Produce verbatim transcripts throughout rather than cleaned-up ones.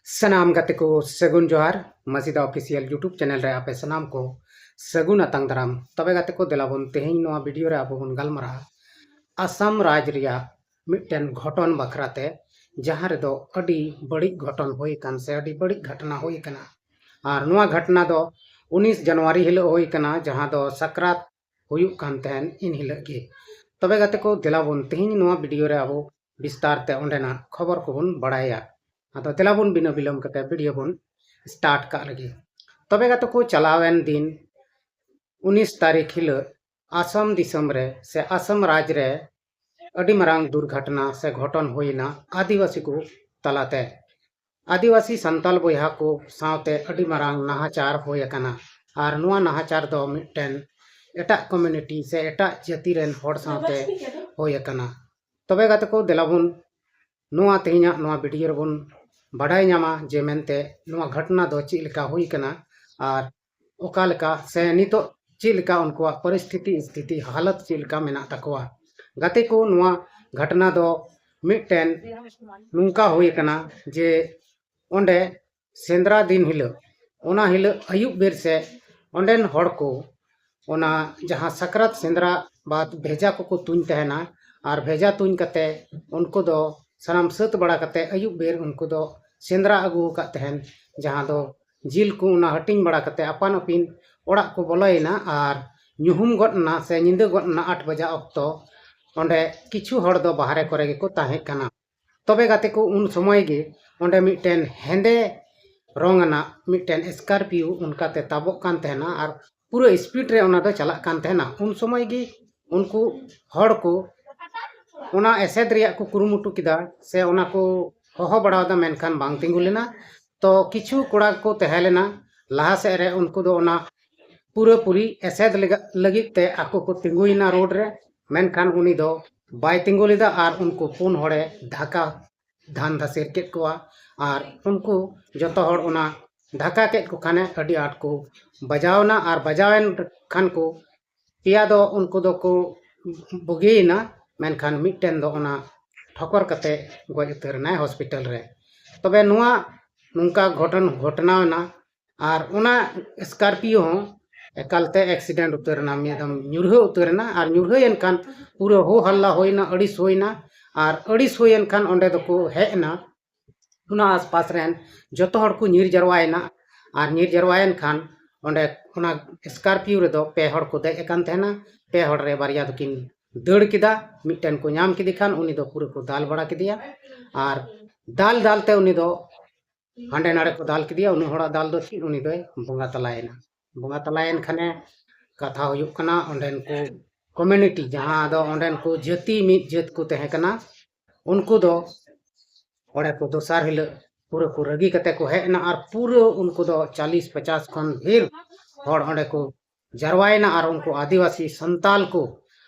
ᱥᱟᱱᱟᱢ ᱜᱟᱛᱮ ᱠᱚ ᱥᱟᱹᱜᱩᱱ ᱡᱚᱦᱟᱨ, ᱢᱟᱹᱥᱤᱫᱟ Official YouTube channel ᱨᱮ ᱟᱯᱮ ᱥᱟᱱᱟᱢ ᱠᱚ ᱥᱟᱹᱜᱩᱱ ᱟᱛᱟᱝ ᱫᱟᱨᱟᱢ᱾ ᱛᱚᱵᱮ ᱜᱟᱛᱮ ᱠᱚ, ᱫᱮᱞᱟ ᱵᱚᱱ ᱛᱮᱦᱮᱧ ᱱᱚᱣᱟ video ᱨᱮ ᱟᱵᱚ ᱵᱚᱱ ᱜᱟᱞᱢᱟᱨᱟᱜᱼᱟ ᱟᱥᱟᱢ ᱨᱟᱡᱽ ᱨᱮᱭᱟᱜ ᱢᱤᱫᱴᱮᱱ ᱜᱷᱚᱴᱚᱱ ᱵᱟᱠᱷᱨᱟ ᱛᱮ, ᱡᱟᱦᱟᱸ ᱨᱮᱫᱚ ᱟᱹᱰᱤ ᱵᱟᱹᱲᱤᱡ ᱜᱷᱚᱴᱚᱱ ᱦᱩᱭ ᱟᱠᱟᱱ ᱥᱮ ᱟᱹᱰᱤ ᱵᱟᱹᱲᱤᱡ ᱜᱷᱚᱴᱚᱱᱟ ᱦᱩᱭ ᱟᱠᱟᱱᱟ᱾ ᱟᱨ ᱱᱚᱣᱟ ᱜᱷᱚᱴᱚᱱᱟ ᱫᱚ ᱩᱱᱤᱥ ᱡᱟᱱᱩᱣᱟᱨᱤ ᱦᱤᱞᱳᱜ ᱦᱩᱭ ᱟᱠᱟᱱᱟ, ᱡᱟᱦᱟᱸ ᱫᱚ ᱥᱟᱠᱨᱟᱛ ᱦᱩᱭᱩᱜ ᱠᱟᱱ ᱛᱟᱦᱮᱱ ᱤᱱ ᱦᱤᱞᱳᱜ ᱜᱮ᱾ ᱛᱚᱵᱮ ᱜᱟᱛᱮ ᱠᱚ, ᱫᱮᱞᱟ ᱵᱚᱱ ᱛᱮᱦᱮᱧ ᱱᱚᱣᱟ video ᱨᱮ ᱟᱵᱚ ᱵᱤᱥᱛᱟᱨ ᱛᱮ ᱚᱸᱰᱮᱱᱟᱜ ᱠᱷᱚᱵᱚᱨ ᱠᱚᱵᱚᱱ ᱵᱟᱲᱟᱭᱟ᱾ ᱟᱫᱚ ᱫᱮᱞᱟ ᱵᱚᱱ ᱵᱤᱱᱟᱹ ᱵᱤᱞᱚᱢ ᱠᱟᱛᱮ video ᱵᱚᱱ start ᱠᱟᱜ ᱞᱮᱜᱮ᱾ ᱛᱚᱵᱮ ᱜᱟᱛᱮ ᱠᱚ, ᱪᱟᱞᱟᱣᱮᱱ ᱫᱤᱱ ᱩᱱᱤᱥ ᱛᱟᱹᱨᱤᱠᱷ ᱦᱤᱞᱳᱜ ᱟᱥᱟᱢ ᱫᱤᱥᱚᱢ ᱨᱮ ᱥᱮ ᱟᱥᱟᱢ ᱨᱟᱡᱽ ᱨᱮ ᱟᱹᱰᱤ ᱢᱟᱨᱟᱝ ᱫᱩᱨᱜᱷᱚᱴᱚᱱᱟ ᱥᱮ ᱜᱷᱚᱴᱚᱱ ᱦᱩᱭᱱᱟ ᱟᱹᱫᱤᱵᱟᱹᱥᱤ ᱠᱚ ᱛᱟᱞᱟᱛᱮ᱾ ᱟᱹᱫᱤᱵᱟᱹᱥᱤ ᱥᱟᱱᱛᱟᱞ ᱵᱚᱭᱦᱟ ᱠᱚ ᱥᱟᱶᱛᱮ ᱟᱹᱰᱤ ᱢᱟᱨᱟᱝ ᱱᱟᱦᱟᱪᱟᱨ ᱦᱩᱭ ᱟᱠᱟᱱᱟ᱾ ᱟᱨ ᱱᱚᱣᱟ ᱱᱟᱦᱟᱪᱟᱨ ᱫᱚ ᱢᱤᱫᱴᱮᱱ ᱮᱴᱟᱜ community ᱥᱮ ᱮᱴᱟᱜ ᱡᱟᱹᱛᱤ ᱨᱮᱱ ᱦᱚᱲ ᱥᱟᱶᱛᱮ ᱦᱩᱭ ᱟᱠᱟᱱᱟ᱾ ᱛᱚᱵᱮ ᱜᱟᱛᱮ ᱠᱚ, ᱫᱮᱞᱟ ᱵᱚᱱ ᱱᱚᱣᱟ ᱛᱮᱦᱮᱧᱟᱜ ᱱᱚᱣᱟ video ᱨᱮᱵᱚᱱ ᱵᱟᱰᱟᱭ ᱧᱟᱢᱟ ᱡᱮ ᱢᱮᱱᱛᱮ ᱱᱚᱣᱟ ᱜᱷᱚᱴᱚᱱᱟ ᱫᱚ ᱪᱮᱫ ᱞᱮᱠᱟ ᱦᱩᱭ ᱟᱠᱟᱱᱟ ᱟᱨ ᱚᱠᱟ ᱞᱮᱠᱟ ᱥᱮ ᱱᱤᱛᱚᱜ ᱪᱮᱫ ᱞᱮᱠᱟ ᱩᱱᱠᱩᱣᱟᱜ ᱯᱚᱨᱤᱥᱛᱷᱤᱛᱤ, ᱥᱛᱷᱤᱛᱤ, ᱦᱟᱞᱚᱛ ᱪᱮᱫ ᱞᱮᱠᱟ ᱢᱮᱱᱟᱜ ᱛᱟᱠᱚᱣᱟ᱾ ᱜᱟᱛᱮ ᱠᱚ, ᱱᱚᱣᱟ ᱜᱷᱚᱴᱚᱱᱟ ᱫᱚ ᱢᱤᱫᱴᱮᱱ ᱱᱚᱝᱠᱟ ᱦᱩᱭ ᱟᱠᱟᱱᱟ ᱡᱮ ᱚᱸᱰᱮ ᱥᱮᱸᱫᱽᱨᱟ ᱫᱤᱱ ᱦᱤᱞᱳᱜ, ᱚᱱᱟ ᱦᱤᱞᱳᱜ ᱟᱹᱭᱩᱵ ᱵᱮᱨ ᱥᱮᱫ ᱚᱸᱰᱮᱱ ᱦᱚᱲ ᱠᱚ ᱚᱱᱟ ᱡᱟᱦᱟᱸ ᱥᱟᱠᱨᱟᱛ ᱥᱮᱸᱫᱽᱨᱟ ᱵᱟᱫ ᱵᱷᱮᱡᱟ ᱠᱚᱠᱚ ᱛᱩᱧ ᱛᱟᱦᱮᱱᱟ᱾ ᱟᱨ ᱵᱷᱮᱡᱟ ᱛᱩᱧ ᱠᱟᱛᱮ ᱩᱱᱠᱩ ᱫᱚ ᱥᱟᱱᱟᱢ ᱥᱟᱹᱛ ᱵᱟᱲᱟ ᱠᱟᱛᱮ ᱟᱹᱭᱩᱵ ᱵᱮᱨ ᱩᱱᱠᱩ ᱫᱚ ᱥᱮᱸᱫᱽᱨᱟ ᱟᱹᱜᱩ ᱟᱠᱟᱫ ᱛᱟᱦᱮᱱ, ᱡᱟᱦᱟᱸ ᱫᱚ ᱡᱤᱞ ᱠᱚ ᱚᱱᱟ ᱦᱟᱹᱴᱤᱧ ᱵᱟᱲᱟ ᱠᱟᱛᱮ ᱟᱯᱟᱱ ᱟᱹᱯᱤᱱ ᱚᱲᱟᱜ ᱠᱚ ᱵᱚᱞᱚᱭᱮᱱᱟ᱾ ᱟᱨ ᱧᱩᱦᱩᱢ ᱜᱚᱫ ᱮᱱᱟ ᱥᱮ ᱧᱤᱫᱟᱹ ᱜᱚᱫ ᱮᱱᱟ ᱟᱴ ᱵᱟᱡᱟ ᱚᱠᱛᱚ ᱚᱸᱰᱮ ᱠᱤᱪᱷᱩ ᱦᱚᱲ ᱫᱚ ᱵᱟᱦᱨᱮ ᱠᱚᱨᱮ ᱜᱮᱠᱚ ᱛᱟᱦᱮᱸ ᱠᱟᱱᱟ᱾ ᱛᱚᱵᱮ ᱜᱟᱛᱮ ᱠᱚ, ᱩᱱ ᱥᱚᱢᱚᱭ ᱜᱮ ᱚᱸᱰᱮ ᱢᱤᱫᱴᱮᱱ ᱦᱮᱸᱫᱮ ᱨᱚᱝ ᱟᱱᱟᱜ ᱢᱤᱫᱴᱮᱱ Scorpio ᱚᱱᱠᱟᱛᱮ ᱛᱟᱵᱚᱜ ᱠᱟᱱ ᱛᱟᱦᱮᱱᱟ ᱟᱨ ᱯᱩᱨᱟᱹ speed ᱨᱮ ᱚᱱᱟ ᱫᱚ ᱪᱟᱞᱟᱜ ᱠᱟᱱ ᱛᱟᱦᱮᱱᱟ᱾ ᱩᱱ ᱥᱚᱢᱚᱭ ᱜᱮ ᱩᱱᱠᱩ ᱦᱚᱲ ᱠᱚ ᱚᱱᱟ ᱮᱥᱮᱫ ᱨᱮᱭᱟᱜ ᱠᱚ ᱠᱩᱨᱩᱢᱩᱴᱩ ᱠᱮᱫᱟ ᱥᱮ ᱚᱱᱟ ᱠᱚ ᱦᱚᱦᱚ ᱵᱟᱲᱟᱣᱟᱫᱟ, ᱢᱮᱱᱠᱷᱟᱱ ᱵᱟᱝ ᱛᱤᱸᱜᱩ ᱞᱮᱱᱟ᱾ ᱛᱚ ᱠᱤᱪᱷᱩ ᱠᱚᱲᱟ ᱠᱚ ᱛᱟᱦᱮᱸ ᱞᱮᱱᱟ ᱞᱟᱦᱟ ᱥᱮᱫ ᱨᱮ, ᱩᱱᱠᱩ ᱫᱚ ᱚᱱᱟ ᱯᱩᱨᱟᱹᱯᱩᱨᱤ ᱮᱥᱮᱫ ᱞᱮᱜᱟ-, ᱞᱟᱹᱜᱤᱫ ᱛᱮ ᱟᱠᱚ ᱠᱚ ᱛᱤᱸᱜᱩᱭᱮᱱᱟ road ᱨᱮ, ᱢᱮᱱᱠᱷᱟᱱ ᱩᱱᱤ ᱫᱚ ᱵᱟᱭ ᱛᱤᱸᱜᱩ ᱞᱮᱫᱟ ᱟᱨ ᱩᱱᱠᱩ ᱯᱩᱱ ᱦᱚᱲᱮ ᱫᱷᱟᱠᱟ ᱫᱷᱟᱱ ᱫᱷᱟᱥᱮᱨ ᱠᱮᱫ ᱠᱚᱣᱟ᱾ ᱟᱨ ᱩᱱᱠᱩ ᱡᱚᱛᱚ ᱦᱚᱲ ᱚᱱᱟ ᱫᱷᱟᱠᱟ ᱠᱮᱫ ᱠᱚ ᱠᱷᱟᱱᱮ ᱟᱹᱰᱤ ᱟᱸᱴ ᱠᱚ ᱵᱟᱡᱟᱣᱱᱟ᱾ ᱟᱨ ᱵᱟᱡᱟᱣᱮᱱ ᱠᱷᱟᱱ ᱠᱚ ᱯᱮᱭᱟ ᱫᱚ ᱩᱱᱠᱩ ᱫᱚᱠᱚ ᱵᱩᱜᱤᱭᱮᱱᱟ, ᱢᱮᱱᱠᱷᱟᱱ ᱢᱤᱫᱴᱮᱱ ᱫᱚ ᱚᱱᱟ ᱴᱷᱚᱠᱚᱨ ᱠᱟᱛᱮ ᱜᱚᱡ ᱩᱛᱟᱹᱨ ᱮᱱᱟᱭ hospital ᱨᱮ᱾ ᱛᱚᱵᱮ ᱱᱚᱣᱟ ᱱᱚᱝᱠᱟ ᱜᱷᱚᱴᱚᱱ ᱜᱷᱚᱴᱱᱟᱣ ᱮᱱᱟ᱾ ᱟᱨ ᱚᱱᱟ ᱥᱠᱚᱨᱯᱤᱭᱳ ᱦᱚᱸ ᱮᱠᱟᱞᱛᱮ ᱮᱠᱥᱤᱰᱮᱱᱴ ᱩᱛᱟᱹᱨ ᱮᱱᱟ, ᱢᱤᱫ ᱫᱚᱢ ᱧᱩᱨᱦᱟᱹ ᱩᱛᱟᱹᱨ ᱮᱱᱟ᱾ ᱟᱨ ᱧᱩᱨᱦᱟᱹᱭᱮᱱ ᱠᱷᱟᱱ ᱯᱩᱨᱟᱹ ᱦᱳ ᱦᱟᱞᱞᱟ ᱦᱩᱭᱱᱟ, ᱟᱹᱲᱤᱥ ᱦᱩᱭᱱᱟ᱾ ᱟᱨ ᱟᱹᱲᱤᱥ ᱦᱩᱭᱮᱱ ᱠᱷᱟᱱ ᱚᱸᱰᱮ ᱫᱚᱠᱚ ᱦᱮᱡ ᱮᱱᱟ, ᱚᱱᱟ ᱟᱥᱯᱟᱥ ᱨᱮᱱ ᱡᱚᱛᱚ ᱦᱚᱲ ᱠᱚ ᱧᱤᱨ ᱡᱟᱨᱣᱟᱭᱮᱱᱟ᱾ ᱟᱨ ᱧᱤᱨ ᱡᱟᱨᱣᱟᱭᱮᱱ ᱠᱷᱟᱱ ᱚᱸᱰᱮ ᱚᱱᱟ ᱥᱠᱚᱨᱯᱤᱭᱳ ᱨᱮᱫᱚ ᱯᱮ ᱦᱚᱲ ᱠᱚ ᱫᱮᱡ ᱟᱠᱟᱱ ᱛᱟᱦᱮᱱᱟ᱾ ᱯᱮ ᱦᱚᱲ ᱨᱮ ᱵᱟᱨᱭᱟ ᱫᱚᱠᱤᱱ ᱫᱟᱹᱲ ᱠᱮᱫᱟ, ᱢᱤᱫᱴᱮᱱ ᱠᱚ ᱧᱟᱢ ᱠᱮᱫᱮ ᱠᱷᱟᱱ ᱩᱱᱤ ᱫᱚ ᱯᱩᱨᱟᱹ ᱠᱚ ᱫᱟᱞ ᱵᱟᱲᱟ ᱠᱮᱫᱮᱭᱟ᱾ ᱟᱨ ᱫᱟᱞ ᱫᱟᱞ ᱛᱮ ᱩᱱᱤ ᱫᱚ ᱦᱟᱸᱰᱮ ᱱᱟᱰᱮ ᱠᱚ ᱫᱟᱞ ᱠᱮᱫᱮᱭᱟ᱾ ᱩᱱᱤ ᱦᱚᱲᱟᱜ ᱫᱟᱞ ᱫᱚ ᱪᱮᱫ, ᱩᱱᱤ ᱫᱚᱭ ᱵᱚᱸᱜᱟ ᱛᱟᱞᱟᱭᱮᱱᱟ᱾ ᱵᱚᱸᱜᱟ ᱛᱟᱞᱟᱭᱮᱱ ᱠᱷᱟᱱᱮ ᱠᱟᱛᱷᱟ ᱦᱩᱭᱩᱜ ᱠᱟᱱᱟ, ᱚᱸᱰᱮᱱ ᱠᱚ ᱠᱚᱢᱤᱭᱩᱱᱤᱴᱤ, ᱡᱟᱦᱟᱸ ᱫᱚ ᱚᱸᱰᱮᱱ ᱠᱚ ᱡᱟᱹᱛᱤ ᱢᱤᱫ ᱡᱟᱹᱛ ᱠᱚ ᱛᱟᱦᱮᱸ ᱠᱟᱱᱟ, ᱩᱱᱠᱩ ᱫᱚ ᱚᱸᱰᱮ ᱠᱚ ᱫᱚᱥᱟᱨ ᱦᱤᱞᱳᱜ ᱯᱩᱨᱟᱹ ᱠᱚ ᱨᱟᱹᱜᱤ ᱠᱟᱛᱮ ᱠᱚ ᱦᱮᱡ ᱮᱱᱟ᱾ ᱟᱨ ᱯᱩᱨᱟᱹ ᱩᱱᱠᱩ ᱫᱚ ᱪᱟᱞᱤᱥ ᱯᱚᱪᱟᱥ ᱠᱷᱚᱱ ᱰᱷᱮᱨ ᱦᱚᱲ ᱚᱸᱰᱮ ᱠᱚ ᱡᱟᱨᱣᱟᱭᱮᱱᱟ᱾ ᱟᱨ ᱩᱱᱠᱩ ᱟᱹᱫᱤᱵᱟᱹᱥᱤ ᱥᱟᱱᱛᱟᱞ ᱠᱚ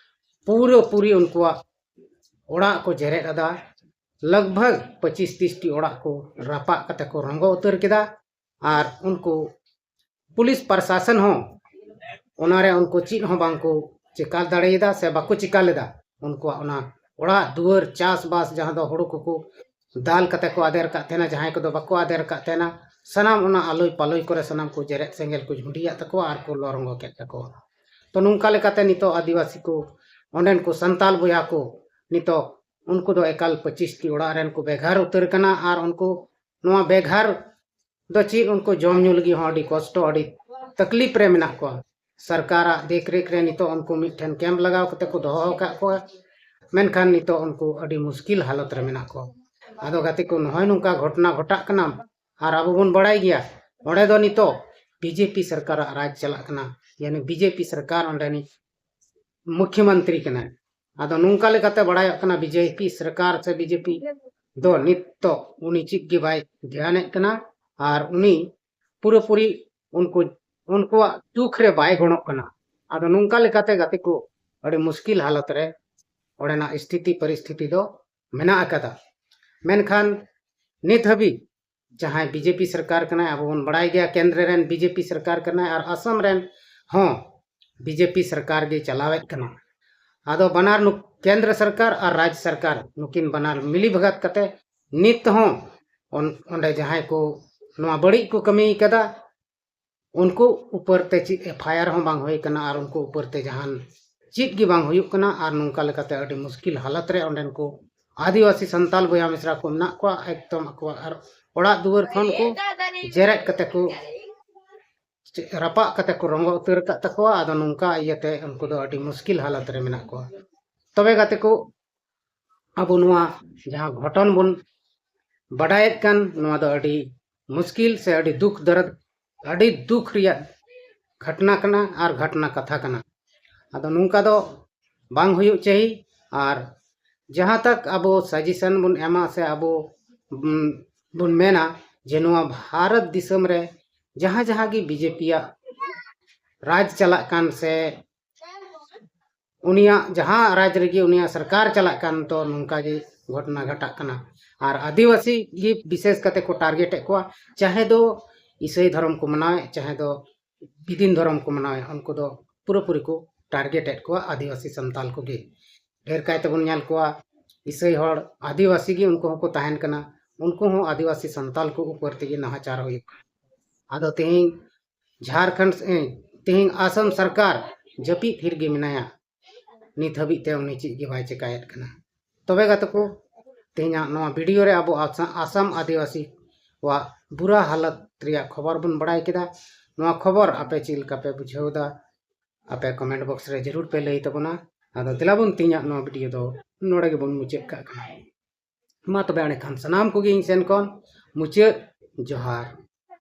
ᱯᱩᱨᱟᱹ ᱯᱩᱨᱤ ᱩᱱᱠᱩᱣᱟᱜ ᱚᱲᱟᱜ ᱠᱚ ᱡᱮᱨᱮᱫ ᱟᱫᱟ᱾ ᱞᱟᱜᱽ ᱵᱷᱟᱜᱽ ᱯᱚᱸᱪᱤᱥ ᱛᱤᱥ ᱴᱤ ᱚᱲᱟᱜ ᱠᱚ ᱨᱟᱯᱟᱜ ᱠᱟᱛᱮ ᱠᱚ ᱨᱚᱸᱜᱚ ᱩᱛᱟᱹᱨ ᱠᱮᱫᱟ᱾ ᱟᱨ ᱩᱱᱠᱩ ᱯᱩᱞᱤᱥ ᱯᱨᱚᱥᱟᱥᱚᱱ ᱦᱚᱸ ᱚᱱᱟᱨᱮ ᱩᱱᱠᱩ ᱪᱮᱫ ᱦᱚᱸ ᱵᱟᱝ ᱠᱚ ᱪᱮᱠᱟ ᱫᱟᱲᱮᱭᱟᱫᱟ ᱥᱮ ᱵᱟᱠᱚ ᱪᱮᱠᱟ ᱞᱮᱫᱟ᱾ ᱩᱱᱠᱩᱣᱟᱜ ᱚᱱᱟ ᱚᱲᱟᱜ ᱫᱩᱣᱟᱹᱨ, ᱪᱟᱥᱵᱟᱥ, ᱡᱟᱦᱟᱸ ᱫᱚ ᱦᱩᱲᱩ ᱠᱚᱠᱚ ᱫᱟᱞ ᱠᱟᱛᱮ ᱠᱚ ᱟᱫᱮᱨ ᱠᱟᱜ ᱛᱟᱦᱮᱱᱟ, ᱡᱟᱦᱟᱸᱭ ᱠᱚᱫᱚ ᱵᱟᱠᱚ ᱟᱫᱮᱨ ᱠᱟᱜ ᱛᱟᱦᱮᱱᱟ, ᱥᱟᱱᱟᱢ ᱚᱱᱟ ᱟᱞᱚᱭ ᱯᱟᱞᱚᱭ ᱠᱚᱨᱮ ᱥᱟᱱᱟᱢ ᱠᱚ ᱡᱮᱨᱮᱫ ᱥᱮᱸᱜᱮᱞ ᱠᱚ ᱡᱷᱩᱸᱰᱤᱭᱟᱜ ᱛᱟᱠᱚᱣᱟ ᱟᱨ ᱠᱚ ᱞᱚ ᱨᱚᱸᱜᱚ ᱠᱮᱫ ᱛᱟᱠᱚᱣᱟ᱾ ᱛᱚ ᱱᱚᱝᱠᱟ ᱞᱮᱠᱟᱛᱮ ᱱᱤᱛᱚᱜ ᱟᱹᱫᱤᱵᱟᱹᱥᱤ ᱠᱚ, ᱚᱸᱰᱮᱱ ᱠᱚ ᱥᱟᱱᱛᱟᱞ ᱵᱚᱭᱦᱟ ᱠᱚ, ᱱᱤᱛᱚᱜ ᱩᱱᱠᱩ ᱫᱚ ᱮᱠᱟᱞ ᱯᱚᱸᱪᱤᱥ ᱴᱤ ᱚᱲᱟᱜ ᱨᱮᱱ ᱠᱚ ᱵᱮᱜᱷᱟᱨ ᱩᱛᱟᱹᱨ ᱠᱟᱱᱟ᱾ ᱟᱨ ᱩᱱᱠᱩ ᱱᱚᱣᱟ ᱵᱮᱜᱷᱟᱨ ᱫᱚ ᱪᱮᱫ, ᱩᱱᱠᱩ ᱡᱚᱢ ᱧᱩ ᱞᱟᱹᱜᱤᱫ ᱦᱚᱸ ᱟᱹᱰᱤ ᱠᱚᱥᱴᱚ, ᱟᱹᱰᱤ ᱛᱟᱠᱞᱤᱯ ᱨᱮ ᱢᱮᱱᱟᱜ ᱠᱚᱣᱟ᱾ ᱥᱚᱨᱠᱟᱨᱟᱜ ᱫᱮᱠᱷ ᱨᱮᱠᱷ ᱨᱮ ᱱᱤᱛᱚᱜ ᱩᱱᱠᱩ ᱢᱤᱫᱴᱷᱮᱱ ᱠᱮᱢᱯ ᱞᱟᱜᱟᱣ ᱠᱟᱛᱮ ᱠᱚ ᱫᱚᱦᱚ ᱟᱠᱟᱫ ᱠᱚᱣᱟ, ᱢᱮᱱᱠᱷᱟᱱ ᱱᱤᱛᱚᱜ ᱩᱱᱠᱩ ᱟᱹᱰᱤ ᱢᱩᱥᱠᱤᱞ ᱦᱟᱞᱚᱛ ᱨᱮ ᱢᱮᱱᱟᱜ ᱠᱚᱣᱟ᱾ ᱟᱫᱚ ᱜᱟᱛᱮ ᱠᱚ, ᱱᱚᱜᱼᱚᱭ ᱱᱚᱝᱠᱟ ᱜᱷᱚᱴᱚᱱᱟ ᱜᱷᱚᱴᱟᱜ ᱠᱟᱱᱟ᱾ ᱟᱨ ᱟᱵᱚ ᱵᱚᱱ ᱵᱟᱲᱟᱭ ᱜᱮᱭᱟ, ᱚᱸᱰᱮ ᱫᱚ ᱱᱤᱛᱚᱜ ᱵᱤᱡᱮᱯᱤ ᱥᱚᱨᱠᱟᱨᱟᱜ ᱨᱟᱡᱽ ᱪᱟᱞᱟᱜ ᱠᱟᱱᱟ, ᱭᱟᱱᱤ ᱵᱤᱡᱮᱯᱤ ᱥᱚᱨᱠᱟᱨ ᱚᱸᱰᱮᱱᱤᱡ ᱢᱩᱠᱷᱭᱚᱢᱚᱱᱛᱨᱤ ᱠᱟᱱᱟᱭ᱾ ᱟᱫᱚ ᱱᱚᱝᱠᱟ ᱞᱮᱠᱟᱛᱮ ᱵᱟᱲᱟᱭᱚᱜ ᱠᱟᱱᱟ, ᱵᱤᱡᱮᱯᱤ ᱥᱚᱨᱠᱟᱨ ᱥᱮ ᱵᱤᱡᱮᱯᱤ ᱫᱚ ᱱᱤᱛᱚᱜ ᱩᱱᱤ ᱪᱮᱫ ᱜᱮ ᱵᱟᱭ ᱫᱷᱮᱭᱟᱱᱮᱫ ᱠᱟᱱᱟ᱾ ᱟᱨ ᱩᱱᱤ ᱯᱩᱨᱟᱹᱯᱩᱨᱤ ᱩᱱᱠᱩ, ᱩᱱᱠᱩᱣᱟᱜ ᱫᱩᱠ ᱨᱮ ᱵᱟᱭ ᱜᱚᱲᱚᱜ ᱠᱟᱱᱟ᱾ ᱟᱫᱚ ᱱᱚᱝᱠᱟ ᱞᱮᱠᱟᱛᱮ ᱜᱟᱛᱮ ᱠᱚ, ᱟᱹᱰᱤ ᱢᱩᱥᱠᱤᱞ ᱦᱟᱞᱚᱛ ᱨᱮ ᱚᱸᱰᱮᱱᱟᱜ ᱥᱛᱷᱤᱛᱤ ᱯᱚᱨᱤᱥᱛᱷᱤᱛᱤ ᱫᱚ ᱢᱮᱱᱟᱜ ᱟᱠᱟᱫᱟ᱾ ᱢᱮᱱᱠᱷᱟᱱ ᱱᱤᱛ ᱦᱟᱹᱵᱤᱡ ᱡᱟᱦᱟᱸᱭ ᱵᱤᱡᱮᱯᱤ ᱥᱚᱨᱠᱟᱨ ᱠᱟᱱᱟᱭ, ᱟᱵᱚ ᱵᱚᱱ ᱵᱟᱲᱟᱭ ᱜᱮᱭᱟ, ᱠᱮᱱᱫᱨᱚ ᱨᱮᱱ ᱵᱤᱡᱮᱯᱤ ᱥᱚᱨᱠᱟᱨ ᱠᱟᱱᱟᱭ ᱟᱨ ᱟᱥᱟᱢ ᱨᱮᱱ ᱦᱚᱸ ᱵᱤᱡᱮᱯᱤ ᱥᱚᱨᱠᱟᱨ ᱜᱮ ᱪᱟᱞᱟᱣᱮᱫ ᱠᱟᱱᱟ᱾ ᱟᱫᱚ ᱵᱟᱱᱟᱨ ᱱᱩ-, ᱠᱮᱱᱫᱨᱚ ᱥᱚᱨᱠᱟᱨ ᱟᱨ ᱨᱟᱡᱽ ᱥᱚᱨᱠᱟᱨ ᱱᱩᱠᱤᱱ ᱵᱟᱱᱟᱨ ᱢᱤᱞᱤ ᱵᱷᱟᱜᱟᱛ ᱠᱟᱛᱮ ᱱᱤᱛ ᱦᱚᱸ ᱚᱸᱰᱮ ᱡᱟᱦᱟᱸᱭ ᱠᱚ ᱱᱚᱣᱟ ᱵᱟᱹᱲᱤᱡ ᱠᱚ ᱠᱟᱹᱢᱤ ᱠᱟᱫᱟ, ᱩᱱᱠᱩ ᱩᱯᱟᱹᱨ ᱛᱮ ᱪᱮᱫ ᱮᱯᱷ ᱟᱭ ᱟᱨ ᱦᱚᱸ ᱵᱟᱝ ᱦᱩᱭ ᱠᱟᱱᱟ ᱟᱨ ᱩᱱᱠᱩ ᱩᱯᱟᱹᱨ ᱛᱮ ᱡᱟᱦᱟᱱ ᱪᱮᱫ ᱜᱮ ᱵᱟᱝ ᱦᱩᱭᱩᱜ ᱠᱟᱱᱟ᱾ ᱟᱨ ᱱᱚᱝᱠᱟ ᱞᱮᱠᱟᱛᱮ ᱟᱹᱰᱤ ᱢᱩᱥᱠᱤᱞ ᱦᱟᱞᱚᱛ ᱨᱮ ᱚᱸᱰᱮᱱ ᱠᱚ ᱟᱹᱫᱤᱵᱟᱹᱥᱤ ᱥᱟᱱᱛᱟᱞ ᱵᱚᱭᱦᱟ ᱢᱤᱥᱨᱟ ᱠᱚ ᱢᱮᱱᱟᱜ ᱠᱚᱣᱟ, ᱮᱠᱫᱚᱢ ᱟᱠᱚᱣᱟᱜ ᱟᱨ ᱚᱲᱟᱜ ᱫᱩᱣᱟᱹᱨ ᱠᱷᱚᱱ ᱠᱚ ᱡᱮᱨᱮᱫ ᱠᱟᱛᱮ ᱠᱚ, ᱨᱟᱯᱟᱜ ᱠᱟᱛᱮ ᱠᱚ ᱨᱚᱸᱜᱚ ᱩᱛᱟᱹᱨ ᱟᱠᱟᱫ ᱛᱟᱠᱚᱣᱟ᱾ ᱟᱫᱚ ᱱᱚᱝᱠᱟ ᱤᱭᱟᱹᱛᱮ ᱩᱱᱠᱩ ᱫᱚ ᱟᱹᱰᱤ ᱢᱩᱥᱠᱤᱞ ᱦᱟᱞᱚᱛ ᱨᱮ ᱢᱮᱱᱟᱜ ᱠᱚᱣᱟ᱾ ᱛᱚᱵᱮ ᱜᱟᱛᱮ ᱠᱚ, ᱟᱵᱚ ᱱᱚᱣᱟ ᱡᱟᱦᱟᱸ ᱜᱷᱚᱴᱚᱱ ᱵᱚᱱ ᱵᱟᱰᱟᱭᱮᱫ ᱠᱟᱱ, ᱱᱚᱣᱟ ᱫᱚ ᱟᱹᱰᱤ ᱢᱩᱥᱠᱤᱞ ᱥᱮ ᱟᱹᱰᱤ ᱫᱩᱠ ᱫᱚᱨᱚᱫ, ᱟᱹᱰᱤ ᱫᱩᱠ ᱨᱮᱭᱟᱜ ᱜᱷᱚᱴᱱᱟ ᱠᱟᱱᱟ ᱟᱨ ᱜᱷᱚᱴᱱᱟ ᱠᱟᱛᱷᱟ ᱠᱟᱱᱟ᱾ ᱟᱫᱚ ᱱᱚᱝᱠᱟ ᱫᱚ ᱵᱟᱝ ᱦᱩᱭᱩᱜ ᱪᱟᱹᱦᱤ᱾ ᱟᱨ ᱡᱟᱦᱟᱸ ᱛᱟᱠ ᱟᱵᱚ ᱥᱟᱡᱮᱥᱚᱱ ᱵᱚᱱ ᱮᱢᱟ ᱥᱮ ᱟᱵᱚ ᱵᱚᱱ ᱢᱮᱱᱟ ᱡᱮ ᱱᱚᱣᱟ ᱵᱷᱟᱨᱚᱛ ᱫᱤᱥᱚᱢ ᱨᱮ ᱡᱟᱦᱟᱸ ᱡᱟᱦᱟᱸ ᱜᱮ ᱵᱤᱡᱮᱯᱤᱭᱟᱜ ᱨᱟᱡᱽ ᱪᱟᱞᱟᱜ ᱠᱟᱱ ᱥᱮ ᱩᱱᱤᱭᱟᱜ ᱡᱟᱦᱟᱸ ᱨᱟᱡᱽ ᱨᱮᱜᱮ ᱩᱱᱤᱭᱟᱜ ᱥᱚᱨᱠᱟᱨ ᱪᱟᱞᱟᱜ ᱠᱟᱱ, ᱛᱚ ᱱᱚᱝᱠᱟ ᱜᱮ ᱜᱷᱚᱴᱱᱟ ᱜᱷᱟᱴᱟᱜ ᱠᱟᱱᱟ᱾ ᱟᱨ ᱟᱹᱫᱤᱵᱟᱹᱥᱤ ᱜᱮ ᱵᱤᱥᱮᱥ ᱠᱟᱛᱮ ᱠᱚ ᱴᱟᱨᱜᱮᱴ ᱮᱫ ᱠᱚᱣᱟ, ᱪᱟᱦᱮ ᱫᱚ ᱤᱥᱟᱹᱭ ᱫᱷᱚᱨᱚᱢ ᱠᱚ ᱢᱟᱱᱟᱣᱮᱫ, ᱪᱟᱦᱮ ᱫᱚ ᱵᱤᱫᱤᱱ ᱫᱷᱚᱨᱚᱢ ᱠᱚ ᱢᱟᱱᱟᱣᱮᱫ, ᱩᱱᱠᱩ ᱫᱚ ᱯᱩᱨᱟᱹᱯᱩᱨᱤ ᱠᱚ ᱴᱟᱨᱜᱮᱴ ᱮᱫ ᱠᱚᱣᱟ ᱟᱹᱫᱤᱵᱟᱹᱥᱤ ᱥᱟᱱᱛᱟᱞ ᱠᱚᱜᱮ᱾ ᱰᱷᱮᱨ ᱠᱟᱭ ᱛᱮᱵᱚᱱ ᱧᱮᱞ ᱠᱚᱣᱟ ᱤᱥᱟᱹᱭ ᱦᱚᱲ, ᱟᱹᱫᱤᱵᱟᱹᱥᱤ ᱜᱮ ᱩᱱᱠᱩ ᱦᱚᱸᱠᱚ ᱛᱟᱦᱮᱱ ᱠᱟᱱᱟ᱾ ᱩᱱᱠᱩ ᱦᱚᱸ ᱟᱹᱫᱤᱵᱟᱹᱥᱤ ᱥᱟᱱᱛᱟᱞ ᱠᱚ ᱩᱯᱚᱨ ᱛᱮᱜᱮ ᱱᱟᱦᱟᱪᱟᱨ ᱦᱩᱭᱩᱜ ᱠᱟᱱᱟ᱾ ᱟᱫᱚ ᱛᱮᱦᱮᱧ ᱡᱷᱟᱲᱠᱷᱚᱸᱰ, ᱮ, ᱛᱮᱦᱮᱧ ᱟᱥᱟᱢ ᱥᱚᱨᱠᱟᱨ ᱡᱟᱹᱯᱤᱫ ᱛᱷᱤᱨ ᱜᱮ ᱢᱮᱱᱟᱭᱟ, ᱱᱤᱛ ᱦᱟᱹᱵᱤᱡ ᱛᱮ ᱩᱱᱤ ᱪᱮᱫ ᱜᱮ ᱵᱟᱭ ᱪᱮᱠᱟᱭᱮᱫ ᱠᱟᱱᱟ᱾ ᱛᱚᱵᱮ ᱜᱟᱛᱮ ᱠᱚ, ᱛᱮᱦᱮᱧᱟᱜ ᱱᱚᱣᱟ ᱵᱷᱤᱰᱤᱭᱳ ᱨᱮ ᱟᱵᱚ ᱟᱥᱟ-, ᱟᱥᱟᱢ ᱟᱹᱫᱤᱵᱟᱹᱥᱤ ᱠᱚᱣᱟᱜ ᱵᱩᱨᱟ ᱦᱟᱞᱚᱛ ᱨᱮᱭᱟᱜ ᱠᱷᱚᱵᱚᱨ ᱵᱚᱱ ᱵᱟᱲᱟᱭ ᱠᱮᱫᱟ᱾ ᱱᱚᱣᱟ ᱠᱷᱚᱵᱚᱨ ᱟᱯᱮ ᱪᱮᱫ ᱞᱮᱠᱟ ᱯᱮ ᱵᱩᱡᱷᱟᱹᱣ ᱮᱫᱟ? ᱟᱯᱮ ᱠᱚᱢᱮᱱᱴ ᱵᱚᱠᱥ ᱨᱮ ᱡᱟᱹᱨᱩᱲ ᱯᱮ ᱞᱟᱹᱭ ᱛᱟᱵᱚᱱᱟ᱾ ᱟᱫᱚ ᱫᱮᱞᱟ ᱵᱚᱱ ᱛᱮᱦᱮᱧᱟᱜ ᱱᱚᱣᱟ ᱵᱷᱤᱰᱤᱭᱳ ᱫᱚ ᱱᱚᱰᱮ ᱜᱮᱵᱚᱱ ᱢᱩᱪᱟᱹᱫ ᱠᱟᱜ ᱠᱟᱱᱟ᱾ ᱢᱟ ᱛᱚᱵᱮ ᱮᱸᱰᱮᱠᱷᱟᱱ ᱥᱟᱱᱟᱢ ᱠᱚᱜᱮ ᱤᱧ ᱥᱮᱱ ᱠᱷᱚᱱ ᱢᱩᱪᱟᱹᱫ ᱡᱚᱦᱟᱨ᱾